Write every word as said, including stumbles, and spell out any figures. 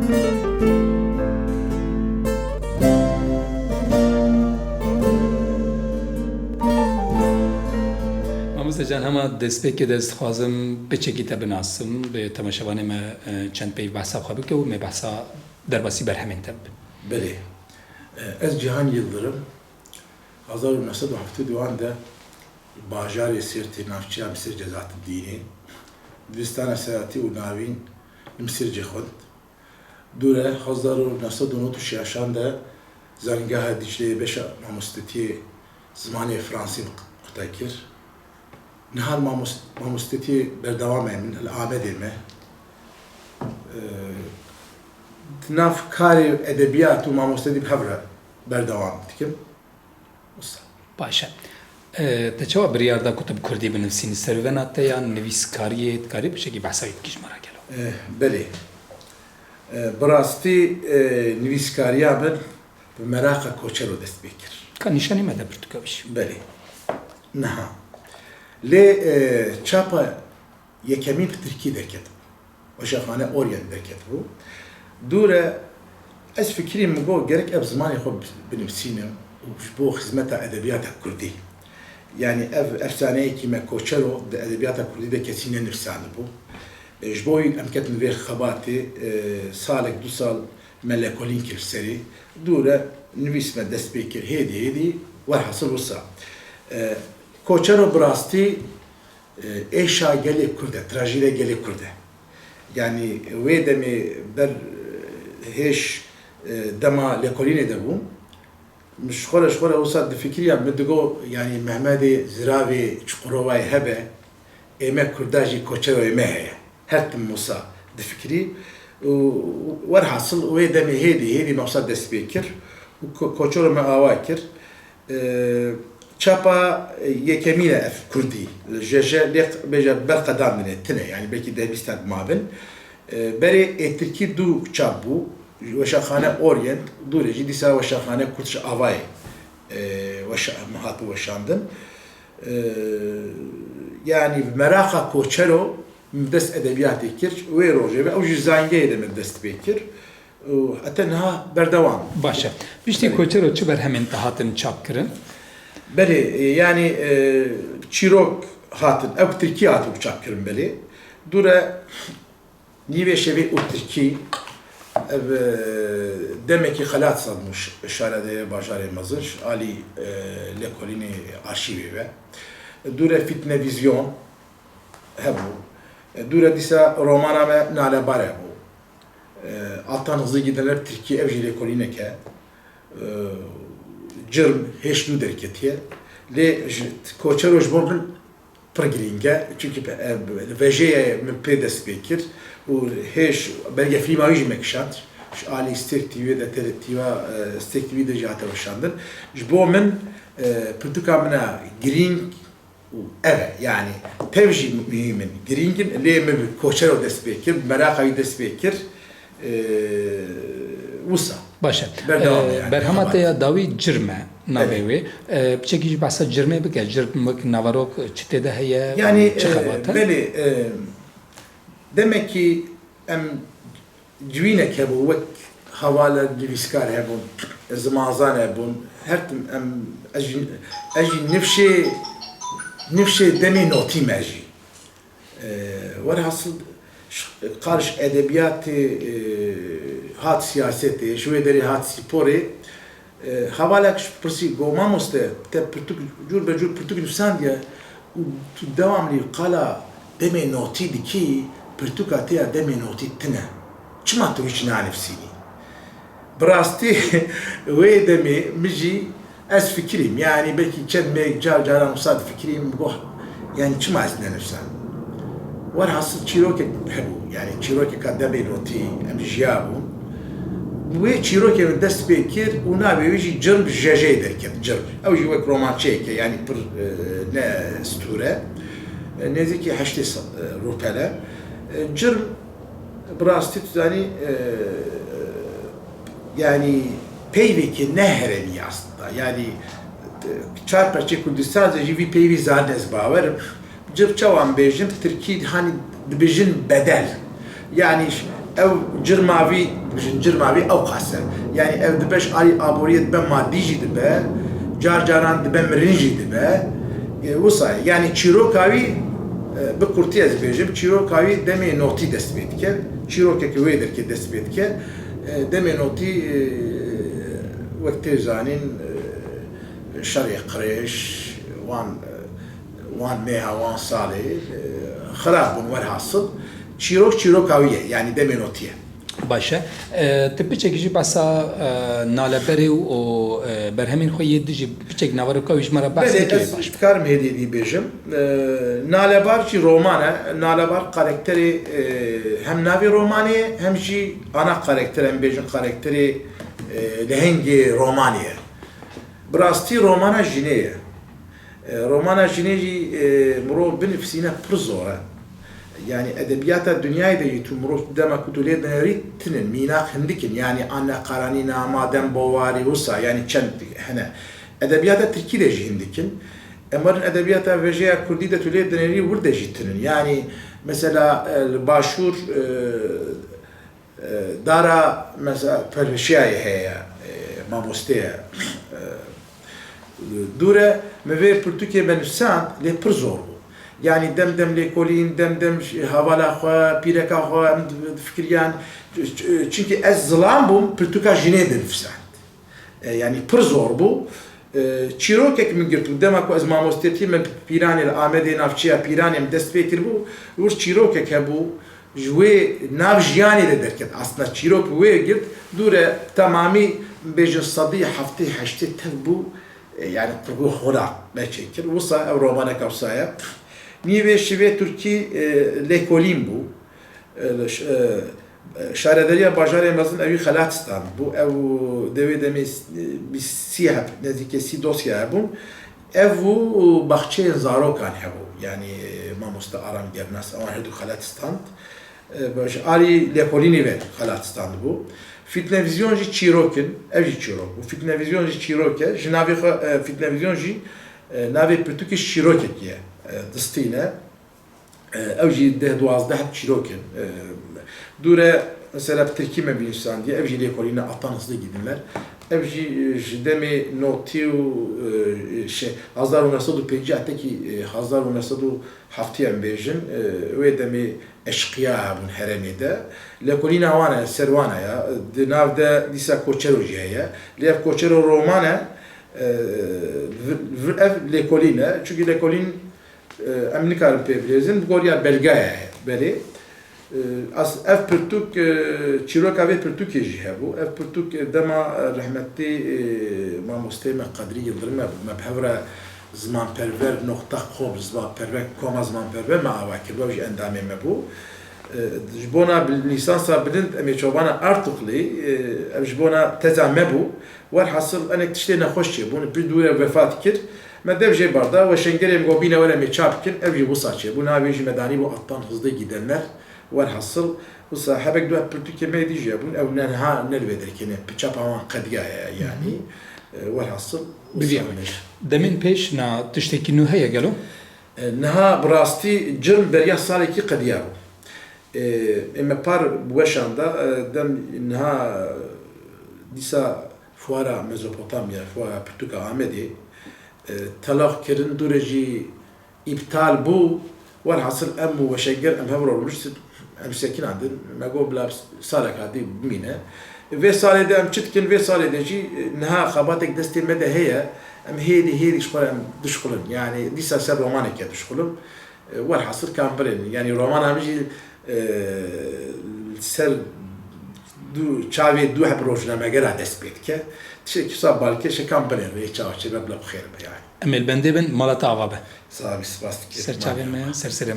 Mamoste Can, hema destpêkê de ez dixwazim piçekî te binasim, bi temaşevanê me, e, çend peyv behsa xwe bike û me behsa derbasî berhemên te bibin. Belê. Ez Cihan Yildirim. Hezar û neh sed û heftê û duan de bajarê Sêrtê navçeya Misircê hat dînê. Dibistana Selatî û Navîn li Misircê xwend. Dû re hezar û neh sed û nod û şeşan de Zanîngeha Dîcleyê beşa mamostetiyê zimanê fransî qute kir. Niha mamos-, mamostetiyê berdewam e min, li Amedê me. Ee, di nav karê edebiyat û mamostetî bi hev re berdewam dikim. Wisa. Baş e. E, te çawa biryar da ku tu bi kurdî binivîsînî? Servena te ya nivîskariyê, dikarî piçekî behsa wî bikî ji me re gelo? E, belê. E, bi rastî, e, nivîskariya min bi meraqa Koçero dest pê kir. Ka nîşanî me de pirtûka wî jî. Belê. Niha. Lê, e, çapa yekemîn bi tirkî derketibû. Weşanxane Orient derketibû. Dû re ez fikirîm, min got, gerek ev zimanê xwe bi-, binivîsînim û ji bo xizmeta edebiyata kurdî. Yanî ev efsaneyekî me Koçero di edebiyata kurdî de kesî nenivîsandibû. E, ji bo wî em ketin vê xebatê, e, salek, du sal me lekolîn kir serê. Dû re nivîs me dest pê kir, hêdî hêdî, werhasil wisa. E, Koçero bi rastî E, êşa gelê Kurd e, trajediya gelê Kurd e. Yanî wê demê ber, e, hêş, e, dema lêkolînê de bûm. Min ji xwe re, ji xwe re wisa difikiriya, min digot, yanî Mehmedê ziravê Çukurovayê hebe, ê me Kurda jî Koçeroyê me heye. Her tim wisa difikirî. Û werhasil wê demê hêdî, hêdî me wisa dest pê kir. Û Ko-, Koçero me awa kir. E, çapa yekemîn e ev kurdî. Jeje lê bêje berqedandinê tine, yanî belkî deh bîst heb mabin. E, berê ê tirkî du çap bû. Weşanxane Orient, dû re jî dîsa Weşanxane Kurd ji Avayê, e, weşa-, hatibû weşandin. E, yanî meraqa Koçero min dest edebiyatê kir, wê rojê ve ew ji zangeyê de min dest pê kir. Û heta niha berdewam. Baş e. Piştî Belê. Koçero çi berhemên te hatin çapkirin? Belê, e, yanî, e, çîrok hatin, ew tirkî hatibû çapkirin belê. Dû re Nîvê Şevê û tirkî, ev, e, demekî xelat sazbû ş-, şaredeyê bajarê mezin, ji alî, e, lêkolînê arşîvê ve. Dû re Fîtnevîzyon hebû. E, dû re dîsa romana me Nalebare bû. E, Altan Hızlı Gidenler tirkî, ev jî lêkolînek e. E, Cirm hêş nû derketiye. Lê ji, Koçero ji bo min pir girîng e. Çunkî pe-, e, li vejeyê min pê dest pê kir û hêş belgefîlma wî jî me kişand. Ji alî Stêrk T V de, T R T V, e, Stêrk T V de jî hate weşandin. Ji bo min, e, pirtûka min a girîng û ev e, yanî tev jî muhîm in, girîng in, lê min bi Koçero dest pê kir, bi meraqa wî dest pê kir, e, wisa. Baş e. Berdewam e E, yani, berhema te xebat. Ya dawî Cirm e, navê Evet. wê. E, piçekî jî behsa Cirmê bike, Cirm wek naverok çi tê de heye, Yanî, çi e, xebat e? Belê, e, demekî em civînek hebû, wek hevala nivîskar hebûn, zimanzan hebûn, her tim em, ez jî, ez jî nifşê, nifşê demê notî me jî. E, werhasil, ş-, qar ji edebiyatê, e, hat siyasetê, ji wê derê hat sporê, E, hevalek ji pirsî got, "Mamoste, te pirtûk, cûr be cûr pirtûk nivîsandiye û tu dewamlî qala demê notî dikî, pirtûka te ya demê notî tune. Çima tu hîç nanivîsînî?" Bi rastî wê demê min jî ez fikirîm, yanî belkî çend mêrek car caran wisa difikirîm, min got, "Yanî çima ez nenivîsam?" Werhasil çîrokek hebû, yanî çîrokeka demê notî em jiyabûn. Wê çîrokê min dest pê kir û navê wê jî Cirm, ji J J'yê derket, Cirm. Ew jî wek romançeyek e, yanî pir, e, ne stûr e. E, nêzîkî heştê se-, e, rûpel e. E, Cirm, bi rastî tu zanî, e, yanî peyvekî ne herêmî aslında. Yanî, e, çar perçê Kurdistan de jî vî peyvî zanîn, ez bawer im. Cir çawa em bêjin, tirkî hani dibêjin bedel. Yanî ş-, Ew cirmavî, dibêjin cirmavî ew qas e. Yanî ev dibe ji alî aboriyê dibe madî jî dibe, car caran dibe mirin jî dibe. E, wisa ye. Yanî çîroka wî, e, bi kurtî ez bêjim, çîroka wî demê notî dest pê dike. Çîrokeke wê derkê dest pê dike. E, demê notî, e, wek tê zanîn, e, şerê qirêj, wan, e, wan meha, wan salê, e, xirab bûn werhasil. Çîrok çîroka wî ye, yanî demê notî ye. Baş e. E, tu piçekî jî behsa, e, naleberê û, û, e, berhemên xwe yê dijî piçek naveroka wî ji me re behs Belê, bike, ez baş. Dikarim hêdî dî bêjim. E, nalebar jî roman e. Nalebar karakterê, e, hem navê romanê ye, hem jî ana karakter, em bêjin karakterê, e, lehengê romanê ye. Bi rastî romana jinê ye. E, romana jinê jî, e, mirov binivîsîne pir zor e. Yanî edebiyata dinyayê de jî tu mirov dema ku tu lê dinêrî tinin, mînak hindik in. Yanî Anne Karanîna, Madem Bovary, wisa, yanî çend hene. Edebiyata tirkî de jî hindik in. Em werin edebiyata vejêya kurdî de tu lê dinêrî wir de jî tinin. Yanî mesela, e, li başûr, e, E, Dara mesela Pervişiyayê heye, e, mamoste ye. E, dûre, min vê pirtûkê me nivîsand, lê pir zor bû. Yanî dem dem lêkolîn, dem dem ji hevala xwe, pîreka xwe em di-, difikiriyan. Ç-, ç-, çimkî ez zilam bûm, pirtûka jinê dinivîsand. E, yanî pir zor bû. E, çîrokek min girtibû. Dema ku ez mamostetî me pîranê li Amedê navçeya pîranê min dest pê kiribû. Wir çîrokek hebû. Ji wê nav jiyanê de derket. Aslında çîrok wê girt. Dûre temamî bêjin sedî heftê heştê tev bû. E, yanî qurbû xora me çêkir. Wisa ev romaneka wisa ye. Nîvê şivê Tirkî, e, lêkolîn bû. E, li ş-, e, Şaredariya bajarê mezin ewî xelat stand bû. Ew dewê demê s-, bîst sî heb, nêzîkê sî dosya hebûn. Ev û baxçeyên zarokan hebû. Yanî mamoste Aram Gernas, ewan her du xelat stand. E, ji alî lêkolînê ve xelat stand bû. Fîtnevîzyon jî çîrok in, ev jî çîrok bû. Fîtnevîzyon jî çîrok e. Ji navê xwe, e, Fîtnevîzyon jî, e, navê pirtûkê ji çîrokekî ye. E, distîne. E, ew jî deh duwazdeh çîrok in. E, dûre mesela bi tirkî me bînîşandiye, ev jî lêkolîna Atan Hizligî Dinler. Ev jî, e, ji demê notî û, e, şey, hezar û neh sed û pêncî hetekî, e, hezar û neh sed û heftê em bêjin, e, wê demê eşqiya hebûn herêmê de. Lêkolîna wan e, ser wan e ya. Di nav de dîsa Koçero jî heye. Lê ev Koçero roman e, e, vir, vir ev lêkolîn e. Çunkî lêkolîn E, em nikarin pê bilêzin, bi goriya belgeya ye, belê. E, as-, ev pirtûk, e, çîroka vê pirtûkê jî hebû. Ev pirtûk, e, dema, e, rehmetî, e, mamosteyê me Qedrî Yildirim hebû. Me bi hev re zimanperver noqta com, zimanperver, koma zimanperver me ava kir. Ew jî endamê me bû. E, ji bona bil-, lîsansa bilind em ê çobana Artuklî, e, ev ji bona teza me bû. Werhasil, enek tiştê nexweş çêbûn, pir dûre wefat kir. Me dev jê barda, weşengerê min got bîne were em ê çap bikin, ev jî wisa çêbû. Navê jî me danîbû Atan Hizligî Dinler. Werhasil, wisa hebek du pirtûkê me dî jî hebûn, ew ne niha ne li vê derkê ne, çapa wan qediyaye yanî. E, werhasil, wisa Bivî. Demên pêş na tiştekî nû heye gelo? E, niha bi rastî cirm beriya salekî qediyabû. E, ê me par weşanda, e, dem niha dîsa fuara Mezopotamya, fuara pirtûka Amedê, e, telax kirin, dûre jî îptal bû. Werhasil em û weşeger em hev re rûniştin, em sekinandin. Me got bila saleka dî bimîne. Vê salê de em çi dikin? Vê salê de jî, e, niha xebatek destê me de heye. Em hêdî hêdî ji xwe re em dişxulin. Yanî dîsa ser romaneke dişxulim. E, werhasil kambirin. Yanî romana min jî, e, ser du, çavê du heb rojnamegera dest pê dike. Tiştekî wisa balkêş e, kambirin rê çawa çêbe bila bi xêr be yanî. Em ê li bendê bin, mala te ava be. Sax bî, spas dikim. Ser çavê me, ser serê me.